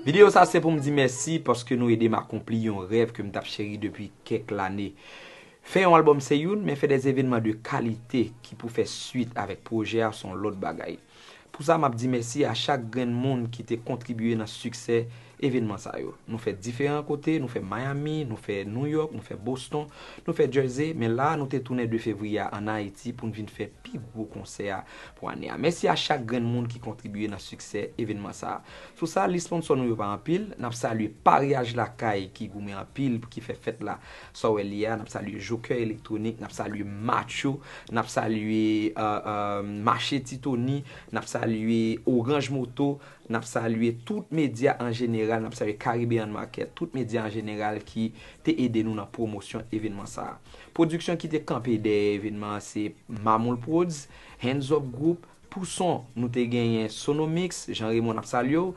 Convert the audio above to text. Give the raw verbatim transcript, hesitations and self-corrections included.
Videyo sa se pou m di mèsi paske nou ede m akonpli yon rèv ke m t ap cheri depi kèk lane. Fè yon albòm se youn, men fè de evènman de kalite ki pou fè swit avèk pwojè a se yon lòt bagay. Pou sa, m ap di mèsi a chak grenn moun ki te kontribye nan siksè evènman sa yo. Nou fè diferan kote, nou fè Miami, nou fè New York, nou fè Boston, nou fè Jersey, men la a nou te tounen de fevriye a ann Ayiti pou n vin fè pi gwo konsè a pou ane a. Mèsi a chak grenn moun ki kontribye nan siksè evènman sa a. Sou sa, lis sponsò nou yo pa anpil. N ap salye Paryaj Lakay ki goumen anpil pou ki fè fèt la. Sa w wè li a, n ap salye Joker Elektwonik, n ap salye Macho, n ap salye euh, euh, Mache Titoni, n ap salye Orange Moto, n ap salye tout medya an jeneral, n ap salye Caribbean Market, tout medya an jeneral ki te ede nou nan pwomosyon evènman sa a. Pwodiksyon ki te kanpe dèyè evènman an se Mamoul Prodz, Hands Up Group, pou son, nou te genyen Sonomix, Jean Raymond ap salye w.